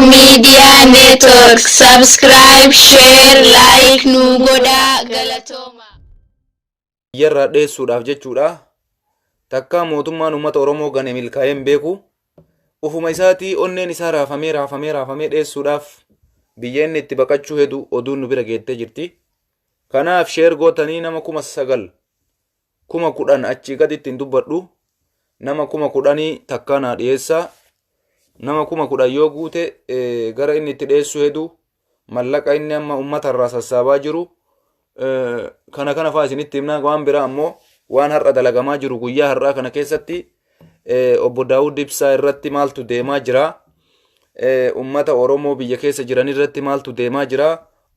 Media Network subscribe, share, like nu godhaa galatooma. Biyyarraa dheessuudhaaf jechuudha. Takkaa mootummaan uummata Oromoo gane milkaa'ee hin beeku. Ufuma isaatii onneen isaa raafamee raafamee raafamee dheessuudhaaf biyya inni itti baqachuu hedu oduun nu bira geettee jirti. Kanaaf sheer gootanii nama 9,000 10,000 achii gaditti hin dubbadhu. Nama 10,000 takkaa naa dhiyeessaa. Nama 10,000 yoo guute gara inni itti dheessuu hedu mallaqa inni amma ummata irraa sassaabaa jiru kana kana fa'aa isinitti himna. Waan biraa ammoo waan har'a dalagamaa jiru guyyaa har'aa kana keessatti obbo Daawud Ibsaa irratti maaltu deemaa jira, ummata Oromoo biyya keessa jiran irratti maaltu deemaa jira,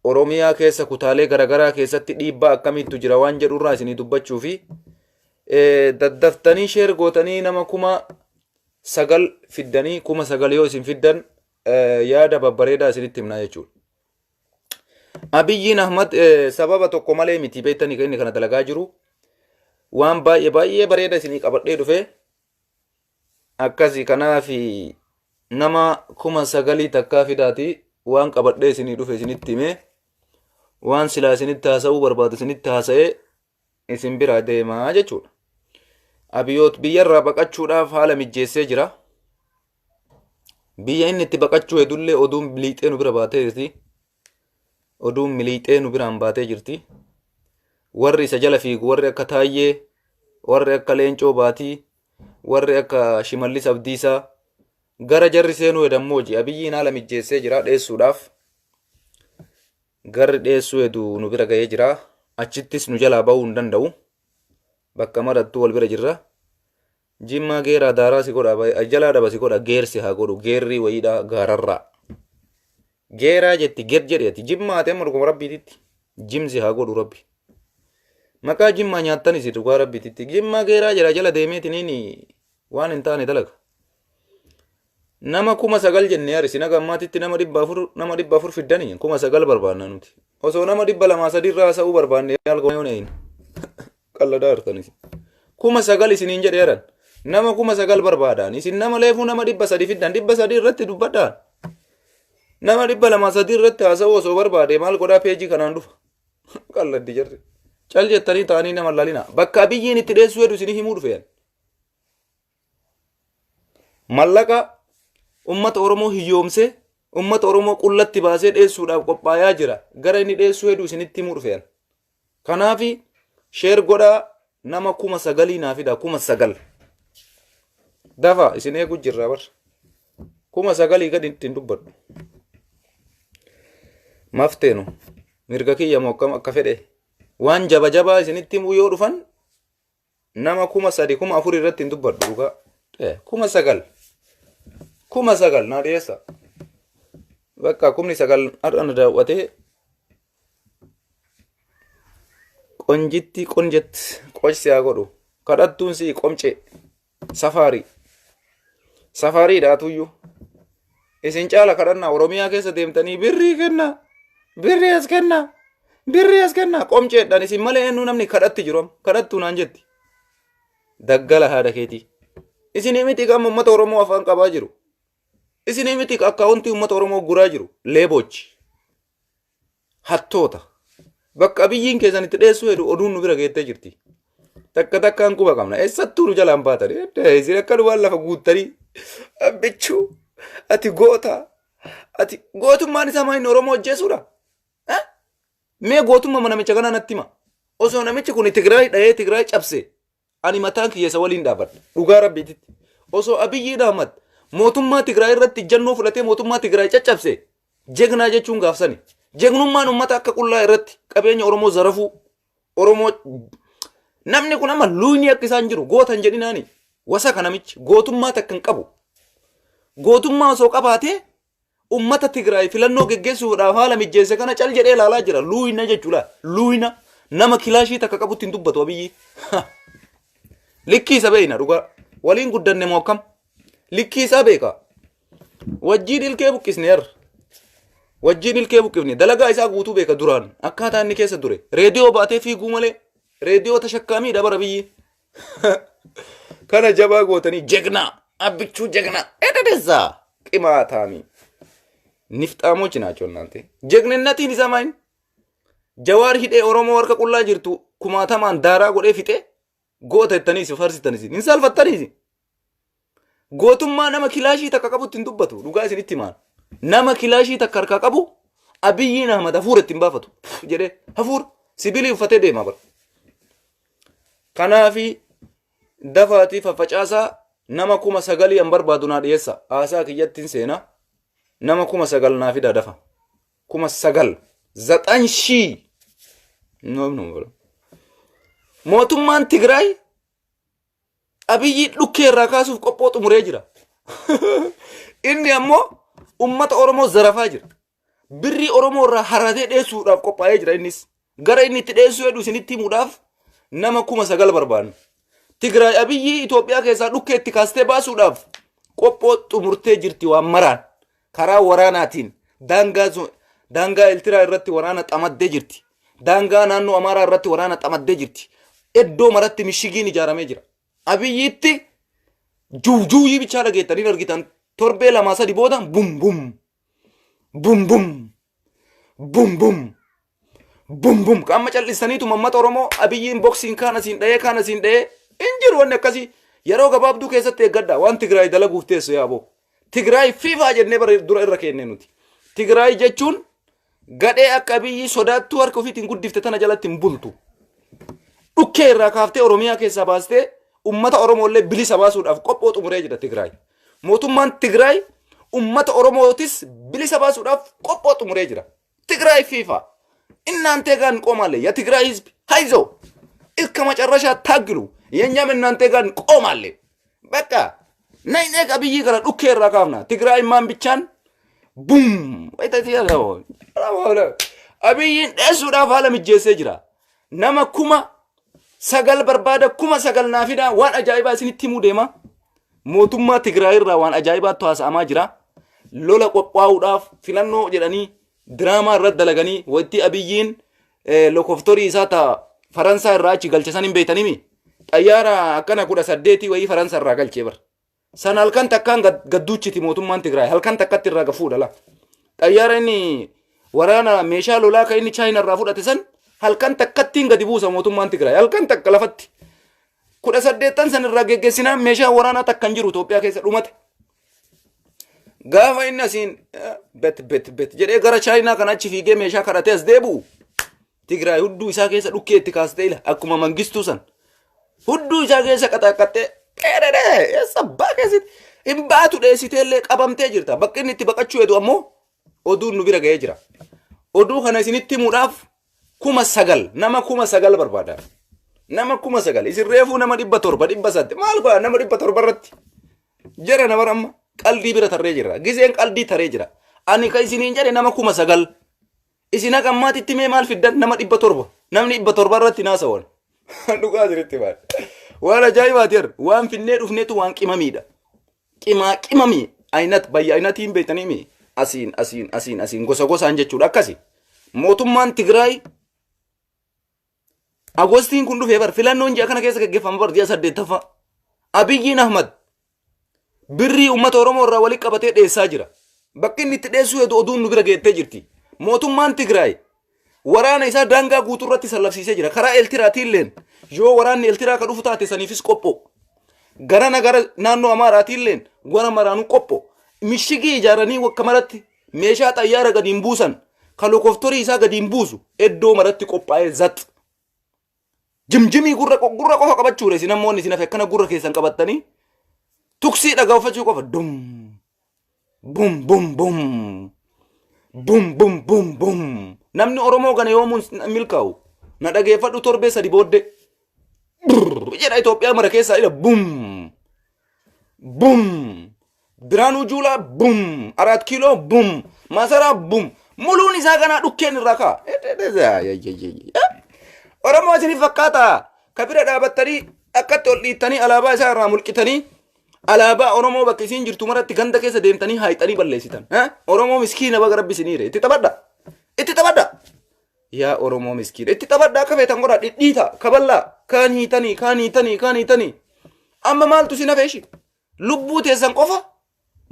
Oromiyaa keessa kutaalee garaagaraa keessatti dhiibbaa akkamiitu jira waan jedhu irraa isinii dubbachuu fi daddaftanii sheer gootanii nama 9,000 fiddanii 9,000 yoo isin fiddan yaada babbareedaa isinitti himnaa jechuudha. Abiyyiin Ahmad sababa tokko malee miti beektanii kan inni kana dalagaa jiru. Waan baay'ee baay'ee bareeda isinii qabadhee dhufe. Akkasi kanaaf nama 9,000 takkaa fidaati waan qabadhee isinii dhufe isinitti himee waan silaa isinitti haasa'uu barbaadu isinitti haasa'ee isin biraa deemaa jechuudha. Abiyoot biyyarraa baqachuudhaaf haala mijjeessee jira. Biyya inni itti baqachuu hedullee oduun miliixee nu bira baatee jirti. Oduun miliixee nu biraan baatee jirti. Warri isa jala fiigu warri akka Taayyee, warri akka Leencoo Baatii, warri akka Shimallis Abdiisaa gara jarri seenuu hedammoo Abiyyiin haala mijjeessee jira dheessuudhaaf. Garri dheessuu hedu nu bira ga'ee jira. Achittis nu jalaa ba'uu hin danda'u. Bakka marattuu wal bira jirra. Jimmaa geeraa daaraa si godha jalaa dhaba si godha geer si haa godhu geerrii wayiidha gaararraa. Geeraa jetti ger jedhi ati jimmaa ati amma dhuguma rabbiititti jim si haa godhu rabbi. Maqaa jimmaa nyaattan isi dhugaa rabbiititti jimmaa geeraa jedha jala deemeetiniin waan hin taane dalaga. Nama 9,000 jennee harisi naga ammaatitti nama 400 nama 400 fiddanii 9,000 barbaanna nuti. Osoo nama 200 sadii irraa haasa'uu barbaanne yaal goone hin. Qalladaa jirtanis. 9,000 isiniin jedheeran. Nama 9,000 barbaadaan. Isin nama leefuu nama 300 fiddan 300 irratti dubbadhaan. Nama 200 sadii irratti haasa'uu osoo barbaade maal godhaa peejii kanaan dhufa. Qalladdi jarri. Cal jettanii ta'anii nama lalina. Bakka Abiyyiin itti dheessuu hedu isinii himuu dhufeen. Mallaqa ummata Oromoo hiyyoomsee ummata Oromoo qullatti baasee dheessuudhaaf qophaayaa jira. Gara inni dheessuu hedu isinitti himuu dhufeen. Kanaaf sheer godhaa nama 9,000 naa fida 9,000. Dafa isin eegu jirra bar. 9,000 gadi ittiin dubbadhu. Mafteenu mirga kiyya moo akkam akka fedhe waan jaba jabaa isinitti himuu yoo dhufan nama 3,000 4,000 irratti hin dubbadhu dhugaa. 9,000 9,000 naa dhiyeessa. Bakka 9,000 har'a na daawwatee Qonjitti qonjet qoch si haa godhu. Kadhattuun si qomcee. Safaarii. Safaariidha atuyyuu. Isin caala kadhannaa Oromiyaa keessa deemtanii birrii kennaa. Birrii as kennaa. Birrii as kennaa. Qomceedhaan isin malee eenyu namni kadhatti jiru amma. Kadhattuu naan jetti. Daggala haadha keetii. Isin miti qaama uummata Oromoo afaan qabaa jiru. Isin miti akkaawuntii uummata Oromoo guraa jiru. Leebochi. Hattoota. Bakka Abiyyiin keessan itti dheessuu hedu oduun nu bira geettee jirti. Takka takkaan quba qabna. Eessattuu nu jalaan baatan. Isin akka waan lafa guuttanii. Abbichuu ati goota. Ati gootummaan isaa maa inni Oromoo ajjeesuudha? Mee gootummaa namicha kanaa natti hima. Osoo namichi kun Tigraay dhahee Tigraay cabse Ani mataan kiyya isa waliin dhaabadha. Dhugaa Rabbiititti. Osoo Abiyyiin Ahmad mootummaa Tigraay irratti ijjannoo fudhatee mootummaa Tigraay caccabse jegnaa jechuun gaafsani. Jegnummaan uummata akka qullaa irratti qabeenya Oromoo zarafuu Oromoo namni kun amma luuyni akka isaan jiru goota hin jedhinaani. Wasaka namichi gootummaa takka hin qabu. Gootummaa osoo qabaatee Ummata Tigraay filannoo geggeessuudhaaf haala mijjeesse kana cal jedhee ilaalaa jira. Luuyna jechuudha. Luuyna nama kilaashii takka qabutti hin dubbatu Abiyyi. Likkii isa beekna dhugaa. Waliin guddanne moo akkam? Likkii isaa beeka. Wajjiin ilkee buqqisne yar. Wajjiin ilkee buqqifne. Dalagaa isaa guutuu beeka duraan. Akkaataa inni keessa ture. Reediyoo baatee fiiguu malee. Reediyoo tashakkaamiidha bara biyyi. Kana jabaa gootanii jegnaa. Abbichuu jegnaa. Ededessaa. Qimaataami. Nifxaamochi naachoo naante. Jegninnatiin isaa maayin? Jawaar hidhee Oromoo harka qullaa jirtu kumaatamaan daaraa godhee fixee goota jettanii isin farsitan isin. Hin saalfattanii isin. Gootummaa nama kilaashii takka qabutti hin dubbatu. Dhugaa isinitti himaan. Nama kilaashii takka harkaa qabu Abiyyiin Ahmad hafuura ittiin baafatu. Pff jedhee hafuura sibiilii uffatee deema bara. Kanaafi dafaatii faffacaasaa nama 9,000 an barbaadu naa dhiyeessa. Haasaa kiyyatti hin seena. Nama 9,000 naa fidaa dafa. 9,000. Zaxan shii. No, no, Mootummaan Tigraay Abiyyi dhukkee irraa kaasuuf qophoo xumuree jira. Inni ammoo ummata Oromoo zarafaa jira. Birrii Oromoo irraa haratee dheessuudhaaf qophaa'ee jira innis. Gara inni itti dheessuu hedhu isinitti himuudhaaf nama 9,000 barbaanna. Tigraay Abiyyi Itoophiyaa keessaa dhukkee itti kaastee baasuudhaaf qophoo xumurtee jirti waan maraan. Karaa waraanaatiin daangaa daangaa Eltiraa irratti waraana xamaddee jirti. Daangaa naannoo Amaaraa irratti waraana xamaddee jirti. Iddoo maratti mishigiin ijaaramee jira. Abiyyiitti juwjuuyyii bichaa dhageettanii argitan torbee lamaa sadi booda bum bum bum bum bum bum bum bum qaama cal'istaniitu mammata Oromoo Abiyyiin boksiin kaan asiin dha'ee kaan asiin dha'ee hin jiru wanni akkasii yeroo gabaabduu keessatti eeggadha waan Tigraay dalaguuf teessu yaaboo. Tigraay fiifaa jennee bara dura irra keenne nuti. Tigraay jechuun gadhee akka Abiyyi sodaattuu harka ofiitiin guddifte tana jalatti hin bultu. Dhukkee irraa kaaftee Oromiyaa keessaa baastee ummata Oromoo illee bilisa baasuudhaaf qophoo xumuree jira Tigraay. Mootummaan Tigraay ummata Oromootis bilisa baasuudhaaf qophoo xumuree jira. ትግራይ ፊፋ እናንተ ጋር እንቆማለን። የትግራይ ህዝብ አይዞ እስከ መጨረሻ ታግሉ። የእኛም እናንተ ጋር እንቆማለን። በቃ ናይ ነቅ አብይ gara dhukkee irraa kaafna Tigraay maan bichaan bum Abiyyiin dheessuudhaaf haala mijjeessee jira. Nama 9,000 barbaada 9,000 naa fidaa waan ajaa'ibaa isinitti himuu deema. Mootummaa Tigraay irraa waan ajaa'ibaatu haasa'amaa jira. Lola qophaa'uudhaaf filannoo jedhanii diraamaa irratti dalaganii wanti Abiyyiin lokoftorii isaa ta Faransaa irraa achi galche san hin beektanimi. Xayyaara akkana 18 wayii Faransaa irraa galchee bar. San halkan takkaan gadduuchiti mootummaan Tigraay halkan takkatti irraa gafuudha la. Xayyaara inni waraana meeshaa lolaa kan inni Chaayinaa irraa fudhate san halkan takkattiin gadi buusa mootummaan Tigraay halkan takka lafatti. 18n san irraa geggeessinaan meeshaa waraanaa takka hin jiru Itoophiyaa keessa dhumate. Gaafa inni asiin bet bet bet jedhee gara Chaayinaa kana achi fiigee meeshaa kadhatee as deebi'u Tigraay hudduu isaa keessa dhukkee itti kaastee ila akkuma mangistuu san hudduu isaa keessa qaxaqqaxxee dheedhee eessa abbaa keessatti hin baatu dheessitee illee qabamtee jirta. Bakki inni itti baqachuu hedu ammoo oduun nu bira ga'ee jira. Oduu kana isinitti himuudhaaf 9,000 nama 9,000 barbaada. Nama 9,000 isin reefuu nama 700 800 maal godha nama 700 irratti jara nama amma qaldii bira tarree jira. Gizeen qaldii taree jira. Ani ka isiniin jedhe nama 9,000 isin haqa ammaatitti mee maal fiddan nama 700 namni 700 irratti naasawan. Dhugaa isinitti maal. Waan ajaa'ibaati jar waan finnee dhufneetu waan qimamiidha. Qimaa qimamii aynat bayya aynatiin beektanii mi asiin asiin asiin asiin gosa gosaan jechuudha akkasi. Mootummaan Tigraay Agostiin kun dhufee bar filannoon ji'a kana keessa gaggeeffama bar ji'a 8ffaa. Abiyyiin Ahmad birrii uummata Oromoo irraa walitti qabatee dheessaa jira. Bakki inni itti dheessuu hedu oduun nu bira geettee jirti. Mootummaan Tigraay waraana isaa daangaa guutuu irratti sallafsiisee jira. Karaa Eeltiraatiilleen yoo waraanni Eeltiraa ka dhufu taate saniifis qophoo. Garana gara naannoo Amaaraatiilleen gara maraanuu qophoo. Mishigii ijaaranii wakka maratti meeshaa xayyaara gadi hin buusan ka lokoftorii isaa gadi hin buusu iddoo maratti qophaa'ee zax. Jimjimii gurra gurra qofa qabachuudha isin ammoo isin hafe akkana gurra keessan qabattanii tuksii dhagaafachuu qofa dum bum bum bum bum bum bum bum namni Oromoo kana yoomuun milkaa'u na dhageeffadhu torbee sadi booddee brrr jedha Itoophiyaa mara keessaa ila bum bum Biraanuu Juulaa bum Araat Kiiloo bum Masaraa bum muluun isaa kanaa dhukkeen irraa ka'a. Oromoo isinif fakkaata ka bira dhaabattanii akkatti ol dhiittanii alaabaa isaa irraa mulqitanii alaabaa Oromoo bakka isiin jirtu maratti ganda keessa deemtanii haayxanii balleessitan. Oromoo miskiina baga rabbi isiniire itti taphadha. Itti taphadha. Yaa Oromoo miskiina itti taphadha akka feetan godha dhidhiita kaballaa kaan hiitanii kaan hiitanii kaan hiitanii amma maaltu isin hafe ishi lubbuu teessan qofa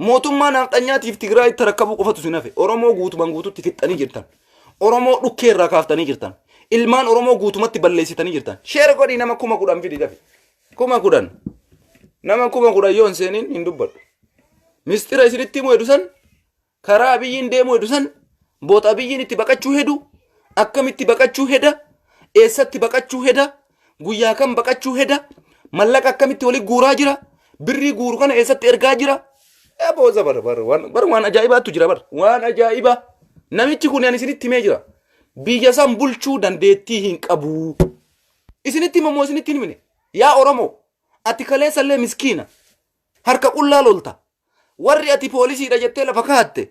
Mootummaa naafxanyaatiif Tigraayitti rakkabuu qofatu isin hafe. Oromoo guutumaan guututti fixxanii jirtan. Oromoo dhukkee irraa kaaftanii jirtan. Ilmaan Oromoo guutumatti balleessitanii jirtan. Share godhii nama 10,000 fidi dafi. 10,000. Nama 10,000 yoo hin seeniin hin dubbadhu. Mistira isinitti himu hedu san karaa Abiyyiin deemuu hedu san boota Abiyyiin itti baqachuu hedu akkamitti baqachuu heda eessatti baqachuu heda guyyaa kam baqachuu heda mallaqa akkamitti wali guuraa jira birrii guuru kana eessatti ergaa jira booza bar bar waan bar waan ajaa'ibaatu jira bar waan ajaa'ibaa namichi kun ani isinitti himee jira biyya san bulchuu dandeettii hin qabu isinitti himamoo isinitti hin himne yaa Oromoo ati kaleessallee miskiina harka qullaa lolta Warri ati poolisiidha jettee lafa kaatte,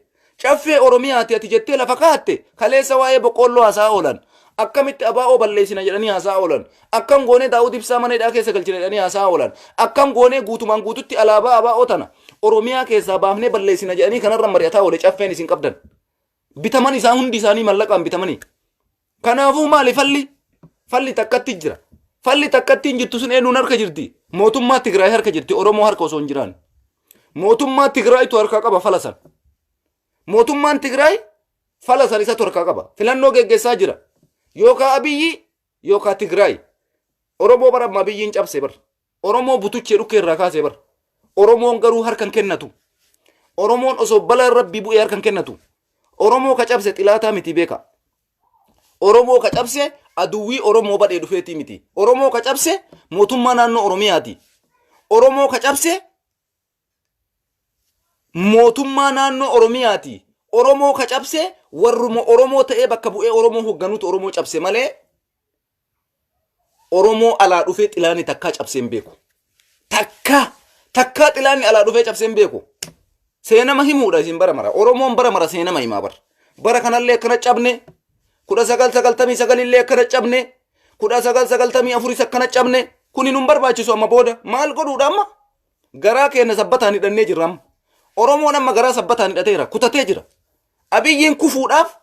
caffee Oromiyaati ati jettee lafa kaatte, kaleessa waa'ee boqqoolloo haasa'aa oolan. Akkamitti abaa'oo balleessina jedhanii haasa'aa oolan. Akkam goonee Daawud Ibsaa mana hidhaa keessa galchina jedhanii haasa'aa oolan. Akkam goonee guutumaan guututti alaabaa abaa'oo tana Oromiyaa keessaa baafnee balleessina jedhanii kanarra mari'ataa oole caffeen isin qabdan. Bitaman isaa hundi isaanii mallaqaan bitamanii. Kanaafuu maali falli? Falli takkatti jira. Falli takkatti hin jirtu sun eenyuun harka jirti? Mootummaa Tigraay harka jirti. Oromoo harka osoo hin jiraan. Mootummaa Tigraayitu harkaa qaba fala san. Mootummaan Tigraay fala san isatu harkaa qaba. Filannoo geggeessaa jira. Yookaa Abiyyi yookaa Tigraay. Oromoo bara amma Abiyyiin cabse bara. Oromoo butuchee dhukkee irraa kaasee bara. Oromoon garuu harka hin kennatu. Oromoon osoo balaan rabbii bu'ee harka hin kennatu. Oromoo ka cabse xilaataa miti beeka. Oromoo ka cabse aduwwii Oromoo badhee dhufeetii miti. Oromoo ka cabse mootummaa naannoo Oromiyaati. Oromoo ka cabse mootummaa naannoo Oromiyaati. Oromoo ka cabse warruma Oromoo ta'ee bakka bu'ee Oromoo hoogganuutu Oromoo cabse malee Oromoo alaa dhufee xilaanni takkaa cabsee hin beeku. Takkaa takkaa xilaanni alaa dhufee cabsee hin beeku. Seenama himuudha isin bara mara. Oromoon bara mara seenama himaa bara. Bara kanallee akkana cabne. 1999 illee akkana cabne. 1994 akkana cabne. Kuni nun barbaachisu amma booda. Maal godhuudha amma? Garaa keenya sabbataan hidhannee jirra amma. Oromoon amma garaa sabbataan hidhateera. Kutatee jira. Abiyyiin kufuudhaaf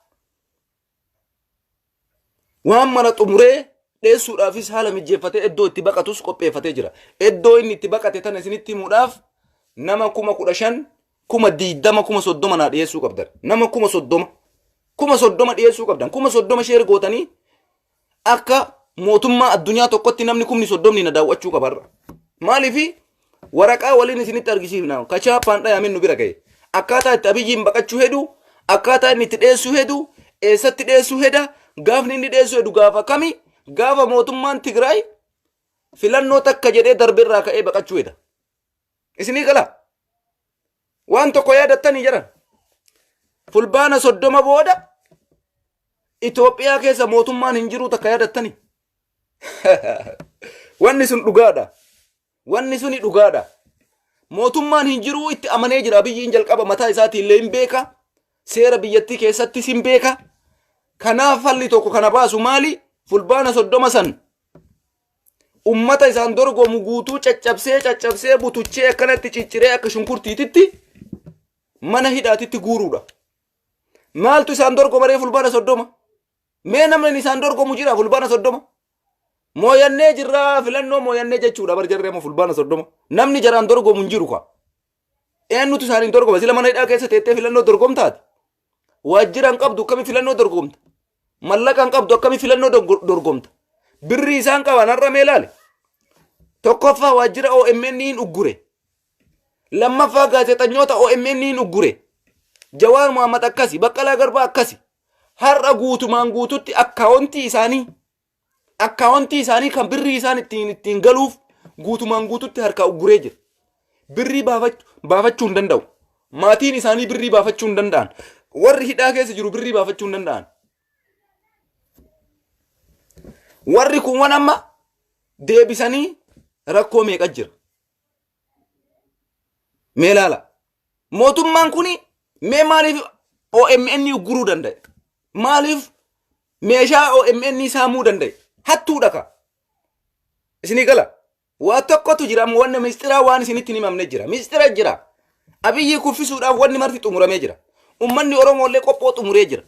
Waan mara xumuree dheessuudhaafis haala mijjeeffatee iddoo itti baqatus qopheeffatee jira. Iddoo inni itti baqate tana isinitti himuudhaaf nama 15,000, 20,000, 30,000 naa dhiyeessuu qabdan. Nama 30,000. 30,000 dhiyeessuu qabdan. 30,000 sheer gootanii akka mootummaa addunyaa tokkotti namni 30,000 na daawwachuu qabarra. Maaliifi waraqaa waliin isinitti argisiifna. Kachaappaan dhayamin nu bira ga'e. Akkaataa itti Abiyyiin baqachuu hedu, akkaataa inni itti dheessuu hedu, eessatti dheessuu heda, gaafni inni dheessuu hedu gaafa kami, gaafa mootummaan Tigraay filannoo takka jedhee darbe irraa ka'ee baqachuu heda. Isinii gala. Waan tokko yaadattanii jedhan. Fulbaana 30 booda Itoophiyaa keessa mootummaan hin jiru takka yaadattanii. Wanni sun dhugaadha. Wanni suni dhugaadha. Mootummaan hin jiruu itti amanee jira. Abiyyiin jalqaba mataa isaatii illee hin beeka. Seera biyyattii keessattis hin beeka. Kanaaf falli tokko kana baasu maali? Fulbaana 30 san ummata isaan dorgomu guutuu caccabsee caccabsee butuchee akkanatti cicciree akka shunkurtiititti mana hidhaatitti guuruudha. Maaltu isaan dorgoma ree fulbaana 30? Mee namni isaan dorgomu jira fulbaana 30? Mooyannee jirra filannoo mooyannee jechuudha bar jarri amma fulbaana 30. Namni jaraan dorgomu hin jiru kaa. Eenyutu isaaniin dorgoma? Sila mana hidhaa keessa teettee filannoo dorgomtaati. Waajjira hin qabdu akkami filannoo dorgomta? Mallaqa hin qabdu akkami filannoo dorgomta? Birrii isaan qaban har'a mee ilaali. Tokkoffaa waajjira OMN hin uggure. Lammaffaa gaazexanyoota OMN hin uggure. Jawaar Mohaammed akkasi, Baqqalaa Garbaa akkasi. Har'a guutumaan guututti akkaawontii isaanii akkaawontii isaanii kan birrii isaan ittiin ittiin galuuf guutumaan guututti harkaa ugguree jira. Birrii baafachuu hin danda'u. Maatiin isaanii birrii baafachuu hin danda'an. Warri hidhaa keessa jiru birrii baafachuu hin danda'an. Warri kun waan amma deebisanii rakkoo meeqa jira. Mee ilaala. Mootummaan kun mee maaliif OMN ugguruu danda'e? Maaliif meeshaa OMN saamuu danda'e? Hattuudha ka. Isinii gala. Waa tokkotu jira amma wanni mistiraa waan isinitti hin himamne jira. Mistira jira. Abiyyi kuffisuudhaaf wanni marti xumuramee jira. Ummanni Oromoo illee qophoo xumuree jira.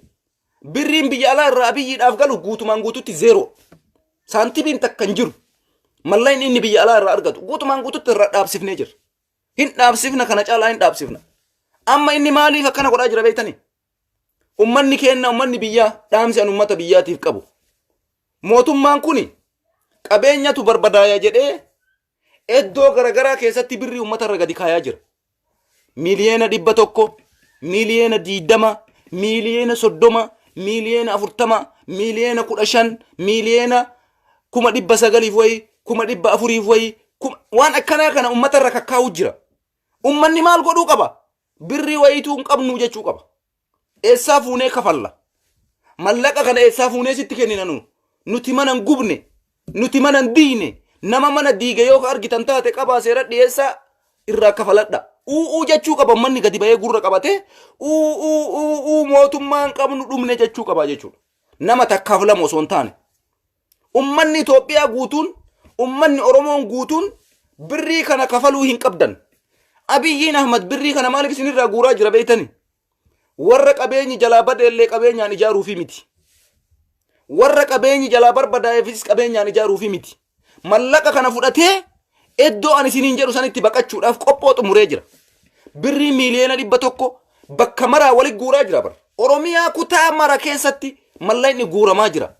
Birriin biyya alaa irraa Abiyyiidhaaf galu guutumaan guututti zeeroo. Saantimiin takka hin jiru. Mallaqni inni biyya alaa irraa argatu guutumaan guututti irraa dhaabsifnee jira. Hin dhaabsifna kana caalaa hin dhaabsifna. Amma inni maaliif akkana godhaa jira beektanii? Ummanni keenna, ummanni biyyaa, dhaamsi an ummata biyyaatiif qabu. Mootummaan kuni qabeenyatu barbadaaya jedhee iddoo garagaraa keessatti birrii ummata irra gadi kaayaa jira. 100,000,000, 20,000,000, 30,000,000, 40,000,000, 15,000,000, 900,000 wayii, 400,000 wayii, waan akkanaa kana ummata irra kakkaa'u jira. Ummanni maal godhuu qaba? Birrii wayiituu hin qabnu jechuu qaba. Eessaa fuunee kafalla? Mallaqa kana eessaa fuunee sitti kennina nu? Nuti mana hin gubne, nuti mana hin diigne, nama mana diige yoo ka argitan taate qabaa seera dhiyeessaa irraa kafaladha. U'uu jechuu qaba ummanni gadi ba'ee gurra qabatee u'uu u'uu mootummaa hin qabnu dhumne jechuu qaba jechuudha. Nama takkaaf lama osoo hin taane. Ummanni Itoophiyaa guutuun, ummanni Oromoon guutuun birrii kana kafaluu hin qabdan. Abiyyiin Ahmad birrii kana maaliif isinirraa guuraa jira beektani? Warra qabeenyi jalaa badeellee qabeenyaan ijaaruufi miti. Warra qabeenyi jalaa barbadaa'eefis qabeenyaan ijaaruufi miti. Mallaqa kana fudhatee iddoo ani isiniin jedhu sanitti baqachuudhaaf qophoo xumuree jira. Birrii 100,000,000 bakka maraa wali guuraa jira bara. Oromiyaa kutaa mara keessatti mallaqni guuramaa jira.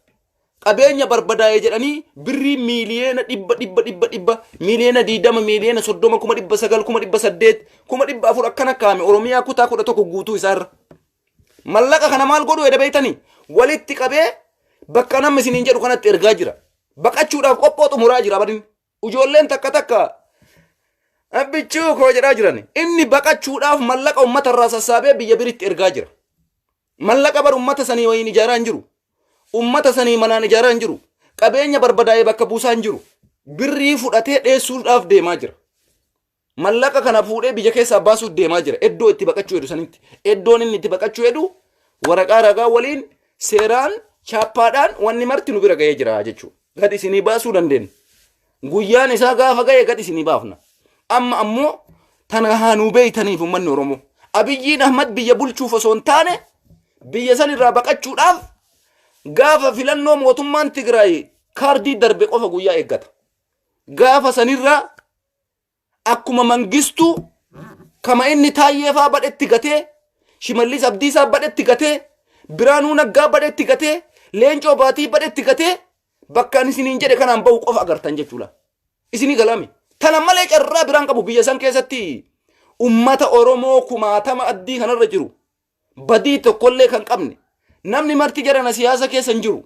Qabeenya barbadaa'e jedhanii birrii miiliyoona dhibba dhibba dhibba dhibba 20,000,000 30,000 900,000 800,000 400,000 akkana kaa'ame Oromiyaa kutaa 11 guutuu isaarra. Mallaqa kana maal godhu edha beektanii? Walitti qabee bakka namni isiniin jedhu kanatti ergaa jira. Baqachuudhaaf qophoo xumuraa jira badin. Ijoolleen takka takka abbichuu koo jedhaa jiran. Inni baqachuudhaaf mallaqa uummata irraa sassaabee biyya biritti ergaa jira. Mallaqa bar uummata sanii wayiin ijaaraa hin jiru. Uummata sanii manaan ijaaraa hin jiru. Qabeenya barbadaa'ee bakka buusaa hin jiru. Birrii fudhatee dheessuudhaaf deemaa jira. Mallaqa kana fuudhee biyya keessaa baasuuf deemaa jira. Iddoo itti baqachuu jedhu sanitti. Iddoon inni itti baqachuu jedhu waraqaa ragaa waliin seeraan chaappaadhaan wanni marti nu bira ga'ee jira jechuudha. Gad isinii baasuu dandeenya. Guyyaan isaa gaafa ga'e gad isinii baafna. Amma ammoo tana haa nuu beeytaniif uummanni Oromoo. Abiyyiin Ahmad biyya bulchuuf osoo hin taane biyya san irraa baqachuudhaaf gaafa filannoo mootummaan Tigraay kaardii darbe qofa guyyaa eeggata. Gaafa sanirraa akkuma Mangistuu kama inni Taayyee faa badhetti gatee, Shimallis Abdiisaa badhetti gatee, Biraanuu Naggaa badhetti gatee, Leencoo Baatii badhetti gatee bakka ani isiniin jedhe kanaan bahu qofa agartan jechuudha. Isinii galaami. Tana malee carraa biraan qabu biyya san keessatti ummata Oromoo kumaatama addii kanarra jiru badii tokkollee kan qabne namni marti jarana siyaasa keessa hin jiru.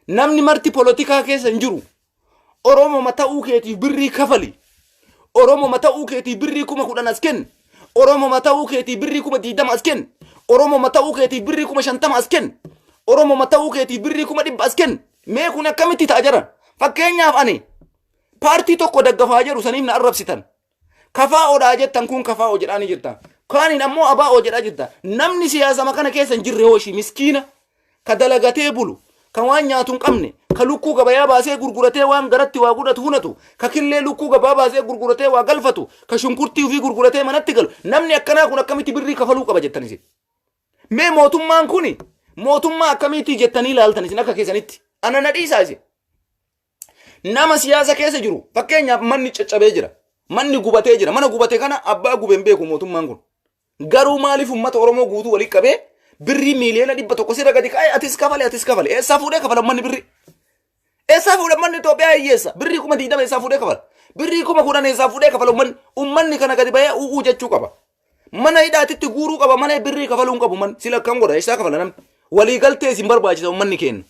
Namni marti polotikaa keessa hin jiru. Oromoma ta'uu keetiif birrii kafali. Oromoma ta'uu keetiif birrii 10,000 as kenni. Oromoma ta'uu keetiif birrii 20,000 as kenni. Oromoma ta'uu keetiif birrii 50,000 as kenni. Oromoma ta'uu keetiif birrii 100,000 as kenni. Mee kun akkamitti ta'a jaran? Fakkeenyaaf ani paartii tokko daggafaa jedhu saniif na arrabsitan. Kafaa'oodhaa jettan kun kafaa'oo jedhaa ni jirta. Kaaniin ammoo abaa'oo jedhaa jirta. Namni siyaasama kana keessa hin jirre hooshii miskiina ka dalagatee bulu, ka waan nyaatu hin qabne, ka lukkuu gabayaa baasee gurguratee waan garatti waa godhatu hunatu, ka killee lukkuu gabaa baasee gurguratee waa galfatu, ka shunkurtii ofii gurguratee manatti galu. Namni akkanaa kun akkamitti birrii kafaluu qaba jettan isin? Mee mootummaan kuni mootummaa akkamiitii jettanii ilaaltan isin akka keessanitti? Ana na dhiisaa isin. Nama siyaasa keessa jiru fakkeenyaaf manni caccabee jira. Manni gubatee jira. Mana gubate kana abbaa gube hin beeku mootummaan kun. Garuu maaliif uummata Oromoo guutuu walitti qabee birrii 100,000,000 sirra gadi kaa'e atis kafale atis kafale. Eessaa fuudhee kafala uummanni birrii? Eessaa fuudhe uummanni Itoophiyaa hiyyeessa? Birrii 20,000 eessaa fuudhee kafala? Birrii 10,000 eessaa fuudhee kafala uummanni? Uummanni kana gadi bahee u'uu jechuu qaba. Mana hidhaatitti guuruu qaba malee birrii kafaluu hin qabu manni. Sila akkam godha eessaa kafala namni? Waliigaltee isin barbaachisa uummanni keenya.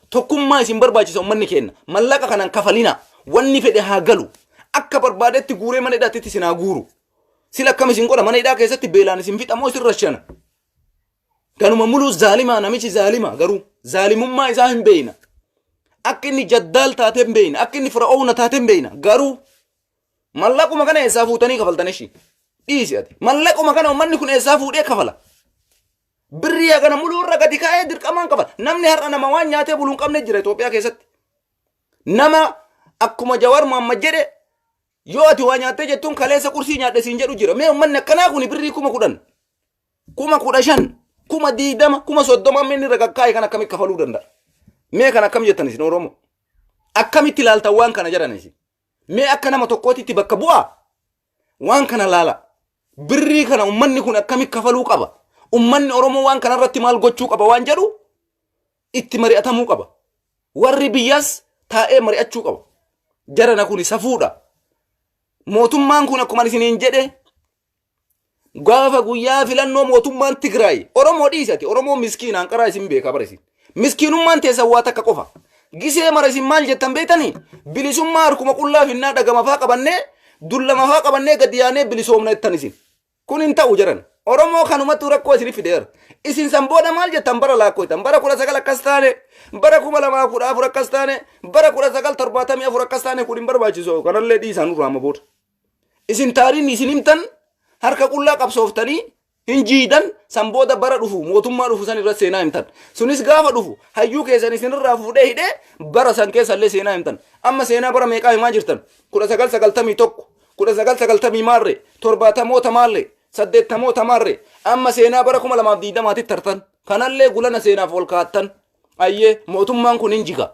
Tokkummaa isin barbaachisa ummanni keenna. Mallaqa kanan kafalina. Wanni fedhe haa galu. Akka barbaadetti guuree mana hidhaatti isin haa guuru. Sila akkam isin godha mana hidhaa keessatti beelaan isin fixa moo isin rashana. Ganuma muluu zaalimaa namichi zaalima garuu zaalimummaa isaa hin beeyna. Akka inni jaddaal taate hin beeyna. Akka inni fira'oona taate hin beeyna. Garuu mallaquma kana eessaa fuutanii kafaltan ishii. Dhiisi ati. Mallaquma kana ummanni kun eessaa fuudhee kafala. Birrii hagana muluu irra gadi kaa'ee dirqamaan qaba. Namni har'a nama waan nyaatee bulu hin qabne jira Itoophiyaa keessatti. Nama akkuma Jawaar Mohammad jedhe yoo ati waa nyaattee jettuun kaleessa qursii nyaadhe siin jedhu jira. Mee uummanni akkanaa kun birrii 10,000, 15,000, 20,000, 30,000 amma inni irra gaggaa'e kan akkamitti kafaluu danda'a? Mee kan akkam jettan isin Oromoo? Akkamitti ilaaltan waan kana jedhan isin? Mee akka nama tokkootitti bakka bu'aa? Waan kana laala. Birrii kana ummanni kun akkami kafaluu qaba? Ummanni Oromoo waan kanarratti maal gochuu qaba waan jedhu itti mari'atamuu qaba. Warri biyyaas taa'ee mari'achuu qaba. Jarana kuni safuudha. Mootummaan kun akkuma isiniin jedhe gaafa guyyaa filannoo mootummaan Tigraay Oromoo dhiisati, Oromoo miskiina hanqaraa isin beekaa bara isin. Miskiinummaan teessan waa takka qofa. Gisee mara isin maal jettan beektanii? Bilisummaa harkuma qullaa finnaa, dhagamafaa qabannee, dullamafaa qabannee gadi yaanee bilisoomna jettan isin. Kun hin ta'u jedhan. Oromoo kanumattuu rakkoo isin fideera. Isin san booda maal jettan? Bara laakkoytan. Bara 19 akkas taane, bara 2014 akkas taane, bara 1974 akkas taane. Kun hin barbaachisu. Kanallee dhiisaa nurraa amma booda. Isin taariin isin himtan harka qullaa qabsooftanii hin jiidan. San booda bara dhufu mootummaa dhufu san irra seenaa himtan. Sunis gaafa dhufu hayyuu keessan isinirraa fuudhee hidhee bara san keessallee seenaa himtan. Amma seenaa bara meeqaa himaa jirtan? 1991, 1990 maarree, torbaatamoota maarree, saddeettamoota maarree. Amma seenaa bara 2020tti tartan. Kanallee gulana seenaaf ol kaattan. Ayyee, mootummaan kun hin jiga.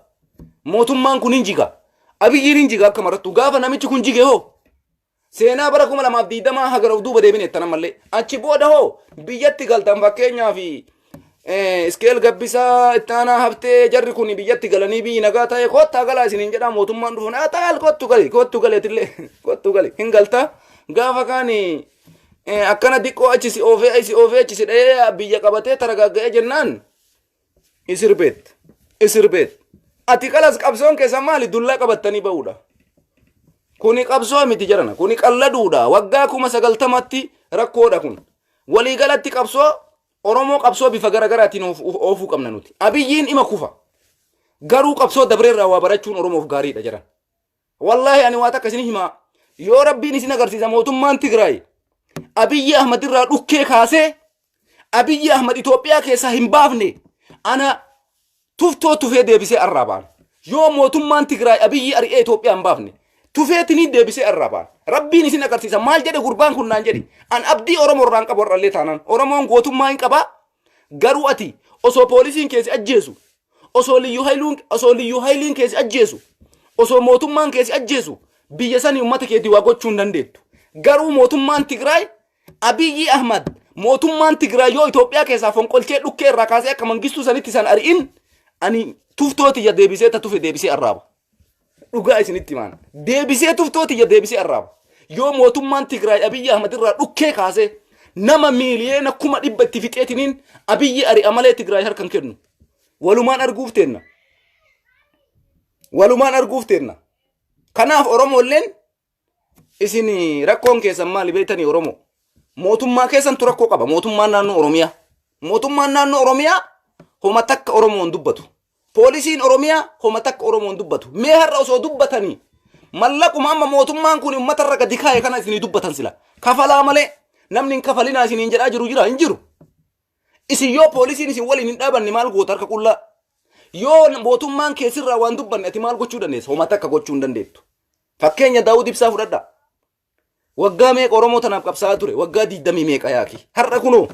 Mootummaan kun hin jiga. Abiyyiin hin jiga akka marattu. Gaafa namichi kun jige hoo? Seenaa bara 2020 haga of duuba deebine jettan ammallee. Achi booda hoo biyyatti galtan? Fakkeenyaaf Iskeel Gabbisaa, Ittaanaa Haftee, jarri kun biyyatti galanii biyyi nagaa ta'e kottaa galaa isiniin jedhaa. Mootummaan dhufuun haa taal, kottu gali, kottu galeetillee kottu gali hin galtaa. Gaafa kaan akkana diqqoo achi si oofee, si oofee, achi si dha'ee biyya qabatee taragaagga'ee jennaan isirbeet isirbeet ati kalas. Qabsoon keessa maali? Dullaa qabattanii ba'uudha. Kuni qabsoo miti jedhana. Kuni qalladuudha. Waggaa 90,000tti rakkoodha kun. Waliigalatti qabsoo Oromoo qabsoo bifa garaagaraatiin oofuu qabna nuti. Abiyyiin ima kufa. Garuu qabsoo dabreerraa waa barachuun Oromoof gaariidha jedhan. Wallaahi ani waa takka isin himaa. Yoo Rabbiin isin agarsiisa, mootummaan Tigraay Abiyyi Ahmad irraa dhukkee kaasee Abiyyi Ahmad Itoophiyaa keessaa hin baafne, ana tuftoo tufee deebisee arraabaan. Yoo mootummaan Tigraay Abiyyi ari'ee Itoophiyaa hin baafne, tufeetinii deebisee arraabaan. Rabbiin isin agarsiisa. Maal jedhe gurbaan kun naan jedhi. An abdii Oromoo irraan qabu har'allee taanaan. Oromoon gootummaa hin qabaa. Garuu ati osoo poolisiin keessi ajjeesu, osoo liyyuu hayiliin keessi ajjeesu, osoo mootummaan keessi ajjeesu, biyya sanii uummata keetii waa gochuu hin dandeettu. Garuu mootummaan Tigraay Abiyyi Ahmad, mootummaan Tigraay yoo Itoophiyaa keessaa fonqolchee dhukkee irraa kaasee akka Mangistuu sanitti san ari'in, ani tuftoo tiyya deebisee ta tufe deebisee arraaba. Dhugaa isinitti himaan. Deebisee tuftoo tiyya deebisee arraaba. Yoo mootummaan Tigraay Abiyyi Ahmad irraa dhukkee kaasee nama 100,000,000 itti fixeetiniin Abiyyi ari'a malee Tigraay harka hin kennu. Walumaan arguuf teenna. Walumaan arguuf teenna. Kanaaf Oromoolleen isin rakkoon keessan maali beektanii? Oromoo? Mootummaa keessantu rakkoo qaba. Mootummaan naannoo Oromiyaa. Mootummaan naannoo Oromiyaa homa takka Oromoon dubbatu. Poolisiin Oromiyaa homa takka Oromoon dubbatu. Mee har'a osoo dubbatanii mallaquma amma mootummaan kun uummata irra gadi kaa'e kana isinii dubbatan sila. Kafalaa malee namni hin kafalinaa isiniin jedhaa jiru jira? Hin jiru. Isin yoo poolisiin isin waliin hin dhaabanne maal goota harka qullaa? Yoo mootummaan keessirraa waan dubbanne ati maal gochuu dandeessa? Homa takka gochuu hin dandeettu. Fakkeenya Daawud Ibsaa fudhadhaa. Waggaa meeqa Oromoo tanaaf qabsaa'aa ture? Waggaa 20 meeqa yaaki. Har'a kunoo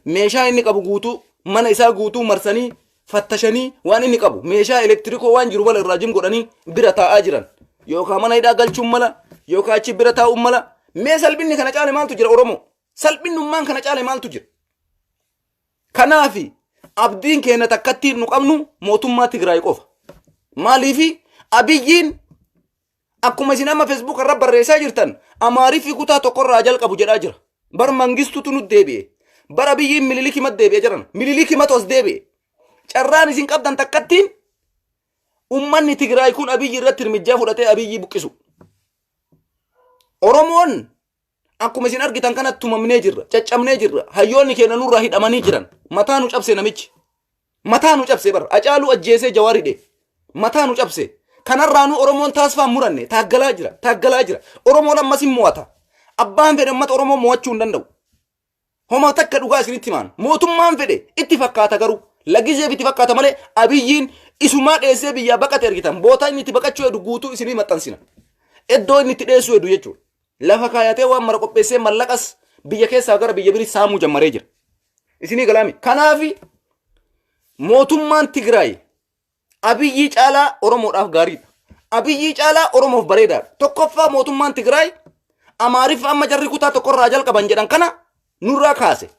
meeshaa inni qabu guutuu, mana isaa guutuu marsanii fattashanii, waan inni qabu meeshaa elektirikoo waan jiru mala irraa jim godhanii bira taa'aa jiran. Yookaan mana hidhaa galchuun mala, yookaan achi bira taa'uun mala. Mee salphinni kana caale maaltu jira, Oromoo? Salphinnummaan kana caale maaltu jira? Kanaafi abdiin keenya takkattiin nu qabnu mootummaa Tigraay qofa. Maaliifi? Abiyyiin akkuma isin amma Facebook irra barreessaa jirtan Amaariffi kutaa tokkorraa jalqabu jedhaa jira. Bar Mangistutu nu deebi'e. Bar Abiyyiin Mililik himat deebi'e jedhan. Mililik himatu as deebi'e. Carraan isin qabdan takkattiin ummanni Tigraay kun Abiyyi irratti hirmijjaa fudhatee Abiyyi buqqisu. Oromoon akkuma isin argitan kanatti tumamnee jirra, caccabnee jirra. Hayyoonni keenya nurraa hidhamanii jiran. Mataa nu cabse namichi. Mataa nu cabse bara. Acaaluu ajjeesee Jawaar hidhe. Mataa nu cabse. Kanarraa nu Oromoon taasifaa muranne taaggalaa jira, taaggalaa jira. Oromoon ammas hin mo'ata. Abbaan fedhe uummata Oromoo mo'achuu hin danda'u. Homa takka dhugaa isinitti himaan. Mootummaan fedhe itti fakkaata, garuu lagizeef itti fakkaata malee Abiyyiin isumaa dheessee biyyaa baqate argitan. Bootaa inni itti baqachuu hedu guutuu isinii maxxansina. Iddoo inni itti dheessuu hedu jechuudha. Lafa kaayatee waan mara qopheessee mallaqas biyya keessaa gara biyya birii saamuu jammaree jira. Isinii galaami. Kanaafi mootummaan Tigraay Abiyyii caalaa Oromoodhaaf gaariidha. Abiyyii caalaa Oromoof bareedaadha. Tokkoffaa, mootummaan Tigraay Amaariffa amma jarri kutaa tokkorraa jalqaban jedhan kana nurraa kaase.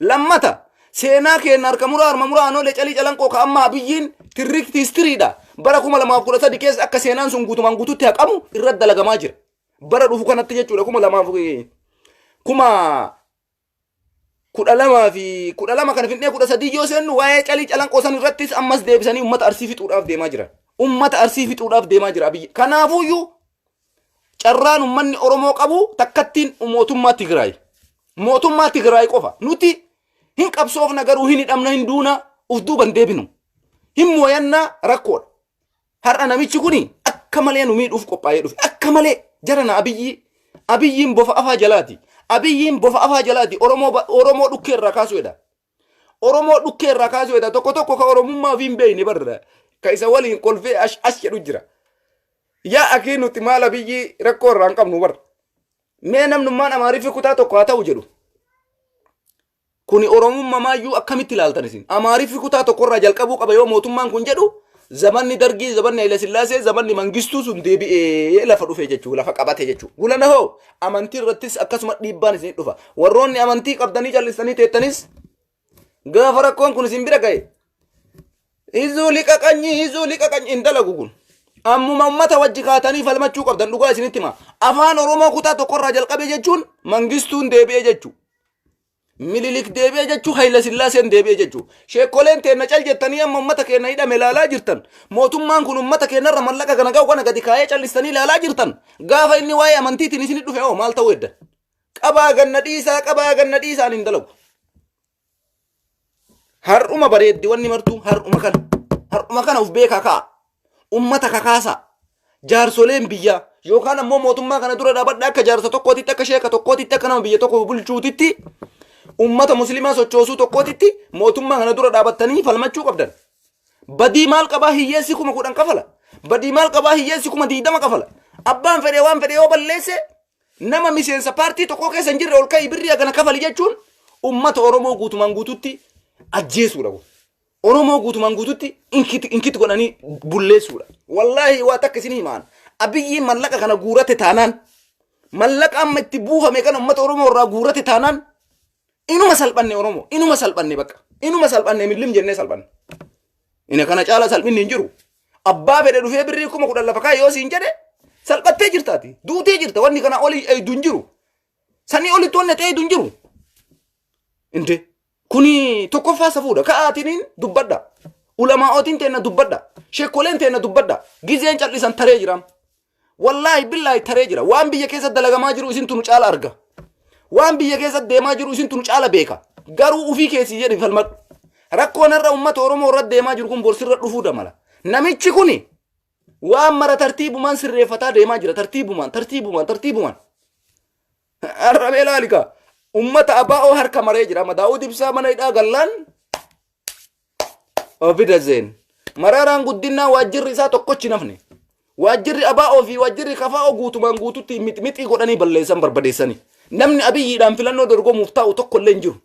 Lammata seenaa keenya harka muraa harma muraa Aanolee Calii Calanqoo ka amma Abiyyiin tirrikti histiriidha. Bara 2013 keessa akka seenaan sun guutumaan guututti haqamu irratti dalagamaa jira. Bara dhufu kanatti jechuudha kuma lamaaf 2012 kana finnee 13 yoo seennu waa'ee Calii Calanqoo san irrattis ammas deebisanii uummata Arsii fixuudhaaf deemaa jiran. Uummata Arsii fixuudhaaf deemaa jira Abiyyi. Kanaafuyyuu carraan uummanni Oromoo qabu takkattiin mootummaa Tigraay. Mootummaa Tigraay qofa. Nuti hin qabsoofna garuu hin hidhamna, hin duuna, uf duuban deebinu. Hin mooyannaa rakkoodha. Har'a namichi kuni akka malee nu miidhuuf qophaa'ee dhufe. Akka malee jarana Abiyyi. Abiyyiin bofa afaa jalaati. Abiyyiin bofa afaa jalaati. Oromoo dhukkee irraa kaasuu jedha. Oromoo dhukkee irraa kaasuu jedha. Tokko tokko ka Oromummaa ofii hin beekne barra. Ka isa waliin kolfee ash ash jedhu jira. Yaa akii, nuti maal Abiyyi rakkoo irraa hin qabnu barra. Mee namnummaan Amaariffi kutaa tokko haa ta'u jedhu. Kuni Oromummaa maayyuu akkamitti ilaaltan isin? Amaariffi kutaa tokkorraa jalqabuu qaba yoo mootummaan kun jedhu, zamanni Dargii, zamanni Haile Sillaasee, zamanni Mangistuu sun deebi'ee lafa dhufe jechuu, lafa qabate jechuu. Gulana hoo amantii irrattis akkasuma dhiibbaan isin dhufa. Warroonni amantii qabdanii callistanii teettanis gaafa rakkoon kun isin bira ga'e hizuu liqaqanyii, hizuu liqaqanyii hin dalagu kun. Ammuma ummata wajji kaatanii falmachuu qabdan, dhugaa isinitti hima. Afaan Oromoo kutaa tokkorraa jalqabe jechuun Mangistuun deebi'ee jechuu. Mililik deebi'ee jechuu, Hayila Sillaaseen deebi'ee jechuu. Sheekkoleen teenna cal jettanii amma ummata keenya hidhame ilaalaa jirtan. Mootummaan kun ummata keenyarra mallaqa kana ga'u kana gadi kaa'ee callistanii ilaalaa jirtan. Gaafa inni waa'ee amantiitiin isin dhufe hoo maal ta'uu edda? Qabaa ganna dhiisaa, qabaa ganna dhiisaan hin dalagu. Har'uma bareeddi wanni martuu har'uma kana. Har'uma kana of beekaa ka'a. Ummata kakaasaa. Jaarsoleen biyyaa yookaan ammoo mootummaa kana dura dhaabadha, akka jaarsa tokkootitti, akka sheeka tokkootitti, akka nama biyya tokko bulchuutitti, ummata musliimaa sochoosuu tokkootitti mootummaa kana dura dhaabattanii falmachuu qabdan. Badii maal qabaa hiyyeessi 10,000 kafala? Badii maal qabaa hiyyeessi 20,000 kafala? Abbaan fedhe waan fedhe yoo balleesse, nama miseensa paartii tokkoo keessa hin jirre ol ka'ii birrii hagana kafali jechuun ummata Oromoo guutumaan guututti ajjeesuudha kun. Oromoo guutumaan guututti inkit inkit godhanii bulleessuudha. Wallaahi waa takka isin himaan. Abiyyiin mallaqa kana guurate taanaan, mallaqa amma itti buufame kana ummata Oromoo irraa guurate taanaan, inuma salphanne Oromoo, inuma salphanne, bakka inuma salphanne, millim jennee salphanne. Ina kana caala salphinni hin jiru. Abbaa fedhe dhufee birrii 10,000 lafa kaa'e yoo siin jedhe, salphattee jirtaati. Duutee jirta, wanni kana olii eeydu hin jiru. Sanii olitti wanni ati eeydu hin jiru. Inte kuni tokkoffaa safuudha. Ka'aatiniin dubbadha. Ulamaa'otiin teenna dubbadha. Sheekkoleen teenna dubbadha. Gizeen cal'isan taree jira. Wallaahi billaahi taree jira. Waan biyya keessa dalagamaa jiru isintu nu caala arga. Waan biyya keessa deemaa jiru isintu nu caala beeka. Garuu ufii keessi jedhi falmadhu. Rakkoon har'a uummata Oromoo irra deemaa jiru kun borsirra dhufuu damala. Namichi kuni waan mara tartiibumaan sirreeffataa deemaa jira. Tartiibumaan, tartiibumaan, tartiibumaan. Har'a mee ilaali kaa. Uummata ABO harka maree jira. Amma Daawud Ibsaa mana hidhaa gallaan ofida zeen. Maraaraan Guddinaa waajjirri isaa tokkochi nafne. Waajjirri ABO fi waajjirri KFO guutumaan guututti mixmixii godhanii balleessan, barbadeessanii. Namni Abiyyiidhaan filannoo dorgomuuf taa'u tokko illee hin jiru.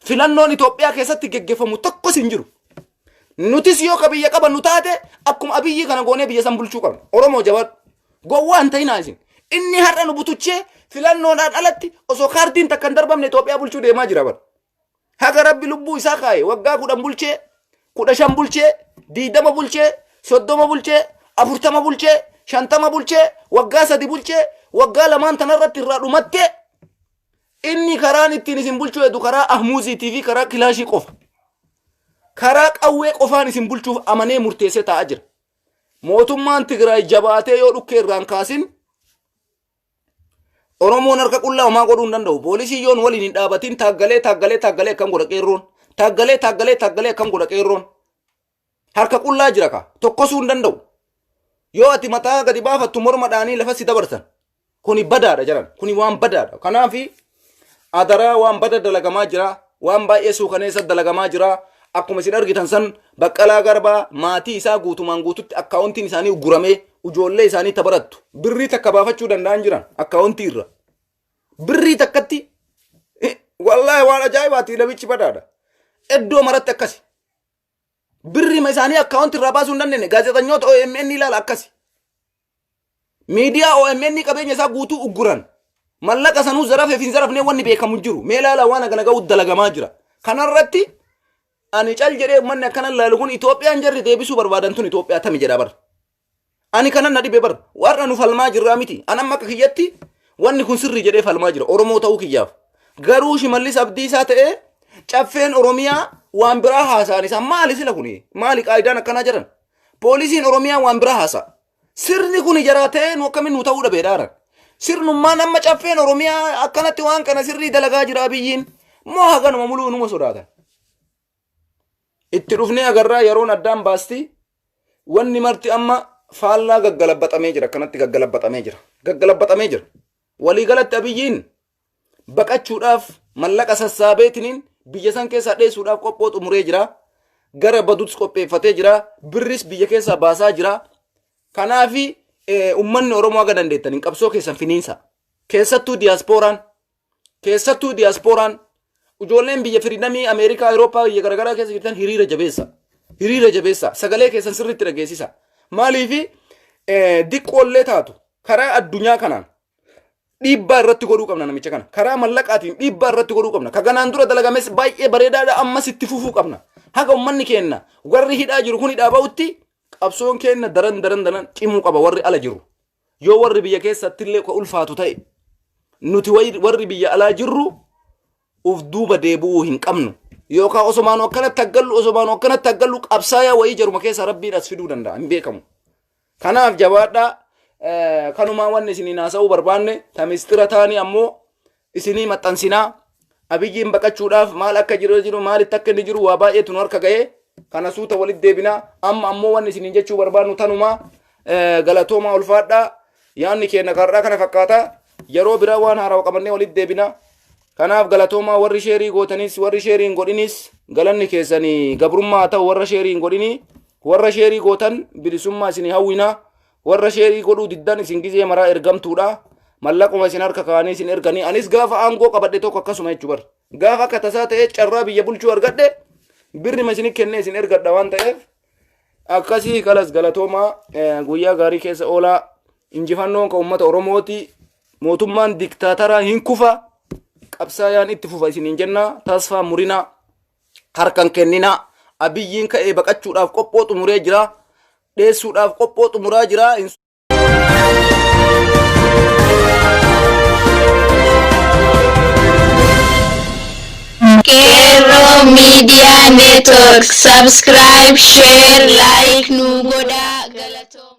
Filannoon Itoophiyaa keessatti geggeeffamu tokkos hin jiru. Nutis yoo ka biyya qabannu taate akkuma Abiyyii kana goonee biyya san bulchuu qabna. Oromoo, jabaadhu. Gowwaa hin ta'inaa isin. Inni har'a nu butuchee filannoodhaan alatti osoo kaardiin takka hin darbamne Itoophiyaa bulchuu deemaa jira bara. Haga Rabbi lubbuu isaa kaa'e waggaa 10 bulchee, 15 bulchee, 20 bulchee, 30 bulchee, 40 bulchee, 50 bulchee, waggaa 3 bulchee, waggaa lamaan tanarratti irraa dhumattee, inni karaan ittiin isin bulchuu hedu karaa ahmuuziitii fi karaa kilaashii qofa. Karaa qawwee qofaan isin bulchuuf amanee murteessee taa'aa jira. Mootummaan Tigraay jabaatee yoo dhukkee irraan kaasin, Oromoon harka qullaa homaa godhuu hin danda'u. Poolisii yoon waliin hin dhaabatin, taaggalee taaggalee taaggalee akkam godha qeerroon? Taaggalee taaggalee taaggalee akkam godha qeerroon? Harka qullaa jira ka. Tokkosuu hin danda'u. Yoo ati mataa gadi baafattu morma dhaanii lafa si dabarsan. Kuni badaadha jaran. Kuni waan badaadha. Kanaafi adaraa, waan bada dalagamaa jira. Waan baay'ee suukaneessa dalagamaa jira. Akkuma isin argitan san Baqqalaa Garbaa maatii isaa guutumaan guututti akkaawuntiin isaanii uguramee, ijoollee isaanii tabarattu. Birrii takka baafachuu danda'an jiran akkaawuntii irra. Birrii takkatti, wallaahi waan ajaa'ibaati, namichi badaadha. Iddoo maratti akkasi. Birriima isaanii akkaawuntii irraa baasuu hin dandeenye. Gaazexanyoota OMN ilaala, akkasi. Miidiyaa OMN qabeenya isaa guutuu ugguran. Mallaqa sanuu zarafeef hin zarafnee wanni beekamu hin jiru. Mee ilaalaa waan hagana ga'u dalagamaa jira. Kanarratti ani cal jedhee uummanni akkana ilaalu kun Itoophiyaan jarri deebisuu barbaadan tun Itoophiyaa tami jedha bar. Ani kanan na dhibe bar. Warra nu falmaa jirraa miti. An amma akka kiyyatti wanni kun sirrii jedhee falmaa jira. Oromoo ta'uu kiyyaaf. Garuu Shimallis Abdiisaa ta'ee caffeen Oromiyaa waan biraa haasa'an isaan maali sila kuni? Maali qaayidaan akkanaa jedhan? Poolisiin Oromiyaa waan biraa haasa'a. Sirni kun jaraa ta'ee nu akkamiin nu ta'uu dhabe dhaaran. Sirnummaan amma caffeen Oromiyaa akkanatti waan kana sirrii dalagaa jira Abiyyiin. Moo haganuma muluu numa sodaatan. Itti dhufnee agarraa yeroon addaan baasti wanni marti amma faallaa gaggalabbaxamee jira akkanatti gaggalabbaxamee jira. Gaggalabbaxamee jira. Waliigalatti Abiyyiin baqachuudhaaf mallaqa sassaabeetiniin biyya san keessaa dheessuudhaaf qophoo xumuree jira. Gara baduts qopheeffatee jira. Birris biyya keessaa baasaa jira. Kanaafi uummanni Oromoo haga dandeettaniin qabsoo keessan finiinsa. Keessattuu diyaaspooraan keessattuu diyaaspooraan ijoolleen biyya firiidamii Ameerikaa, Awurooppaa biyya garaagaraa keessa jirtan hiriira jabeessa. Hiriira jabeessa. Sagalee keessan sirriitti dhageessisa. Maaliifi diqqoollee taatu karaa addunyaa kanaan dhiibbaa irratti godhuu qabna namicha kana. Karaa mallaqaatiin dhiibbaa irratti godhuu qabna. Ka ganaan dura dalagames baay'ee bareedaadha ammas itti fufuu qabna. Haga uummanni keenna warri hidhaa jiru kun hidhaa ba'utti qabsoon keenna daran daran daran cimuu qaba warri ala jiru. Yoo warri biyya keessatti illee ka ulfaatu ta'e nuti warri biyya alaa jirru uf duuba deebi'uu hin qabnu. Yookaan osomaanu akkanatti aggallu osomaanu akkanatti aggallu qabsaayaa wayii jaruma keessa rabbiin as fiduu danda'a hin beekamu. Kanaaf jabaadhaa kanumaa wanni isiniin haasa'uu barbaanne ta mistira taanii ammoo isinii maxxansinaa Abiyyiin baqachuudhaaf maal akka jiru jiru maalitti akka inni jiru waa baay'eetu nu harka ga'ee kana suuta walitti deebinaa amma ammoo wanni isiniin jechuu barbaannu tanumaa galatoomaa ulfaadhaa yaanni keenya karraa kana fakkaata yeroo biraa waan haarawa qabannee walitti deebinaa kanaaf galatoomaa warri sheerii gootanis warri sheerii hin godhinis galanni keessanii gabrummaa haa ta'u warra sheerii hin godhinii warra sheerii gootan bilisummaa isinii hawwinaa Warra sheerii godhuu diddan isin gizee maraa ergamtuudha. Mallaquma isin harka kaa'anii isin erganii. Anis gaafa aangoo qabadhe tokko akkasuma jechuu bar. Gaafa akka tasaa ta'ee carraa biyya bulchuu argadhe birrima isin kennee isin ergadha waan ta'eef akkasii kalas galatoomaa guyyaa gaarii keessa oolaa injifannoon kan uummata Oromooti. Mootummaan diktaataraa hin kufa qabsaayaan itti fufa isiniin jenna tasfaa murinaa. Harkan kenninaa. Abiyyiin ka'ee baqachuudhaaf qophoo xumuree jira. Dheessuudhaaf qophoo xumuraa jira. Hin Qeerroo Media Network subscribe, share, like nu godhaa galatooma.